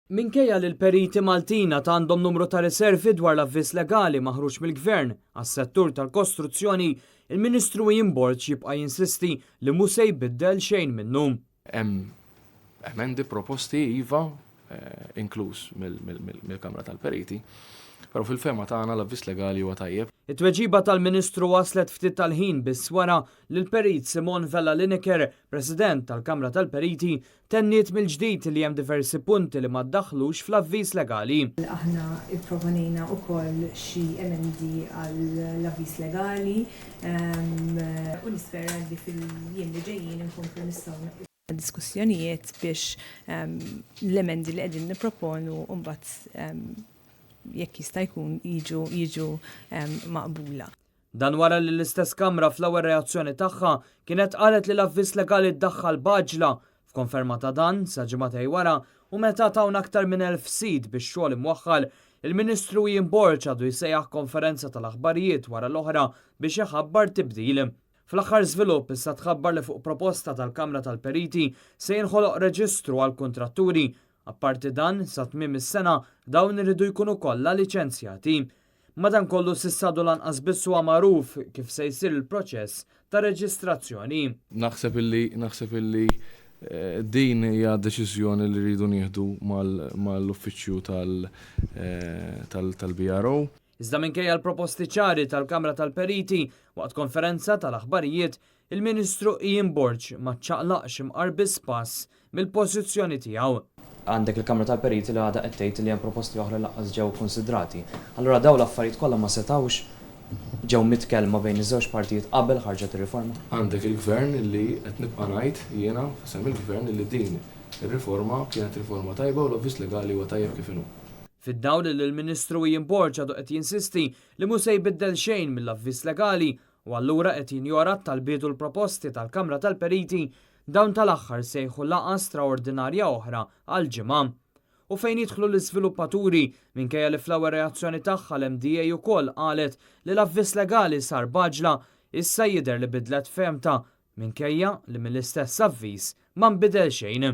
Minkejja li l-periti Maltin għad għandhom numru ta' riservi dwar l-avviż legali maħruġ mill-Gvern għas-settur tal-kostruzzjoni, il-Ministru Ian Borg jibqa' jinsisti li mhu se jbiddel xejn minnu. Hemm emendi proposti iva, inkluż mill-Kamra tal-Periti, però fil-fehma tagħna l-avviż legali huwa tajjeb. It-tweġiba tal-Ministru waslet ftit tal-ħin biss wara li l-Perit Simone Vella Liniker, President tal-Kamra tal-Periti, Tenniet mill-ġdid li hemm diversi punti li ma ddaħħlux fl-avviż legali. Aħna pproponejna wkoll xi emendi għall-avviż legali u nispera li fil-jiem li ġejjin inkomplu nistgħu diskussjonijiet biex l-emendi li qegħdin nipproponu mbagħad jekk jista' jkun jiġu jiġu maqbula. Dan wara li l-istess Kamra fl-ewwel reazzjoni tagħha kienet qalet li l-avviż legali ddaħħal b'għaġla. F'konferma ta' dan, sa ġimagħtej wara, u meta tawna aktar minn 1,000 sit bix-xogħol imwaħħal, il-Ministru Ian Borg għadu jsejjaħ konferenza tal-aħbarijiet wara l-oħra biex iħabbar tibdil. Fl-aħħar żvilupp issa tħabbar li fuq proposta tal-Kamra tal-Periti se jinħoloq reġistru għall-kuntratturi. Apparti dan, sa tmiem is-sena dawn iridu jkunu kollha liċenzjati. Madankollu s'issa għadu lanqas biss huwa magħruf kif se jsir il-proċess ta' reġistrazzjoni. Naħseb illi naħseb illi din hija deċiżjoni li rridu nieħdu mal-uffiċċju tal-BRO. Iżda minkejja l-proposti ċari tal-Kamra tal-Periti, waqt konferenza tal-aħbarijiet, Il-Ministru Ian Borg ma ċċaqlaqx imqar biss pass mill-pożizzjoni tiegħu. Għandek il-Kamra tal-Periti li għadha qed tgħid li hemm proposti oħra li lanqas ġew ikkunsidrati. Allura dawn l-affarijiet kollha ma setgħux ġew mitkellma bejn iż-żewġ partijiet qabel ħarġet ir-riforma? Għandek il-Gvern li qed nibqa' ngħid jiena f'isem il-Gvern li din ir-riforma kienet riforma tajba u l-avviż legali huwa tajjeb kif inhu. Fid-dawl li l-Ministru Ian Borg għadu qed jinsisti li mhu se jbiddel xejn mill-avviż legali, u allura qed jinjora t-talbiet u l-proposti tal-Kamra tal-Periti, dawn tal-aħħar sejħu laqgħa straordinarja oħra għal ġimgħa. U fejn jidħlu l-iżviluppaturi, minkejja li fl-ewwel reazzjoni tagħha l-MDA ukoll qalet li l-avviż legali sar b'għaġla, issa jidher li bidlet fehmtha, minkejja li mill-istess avviż ma nbidel xejn.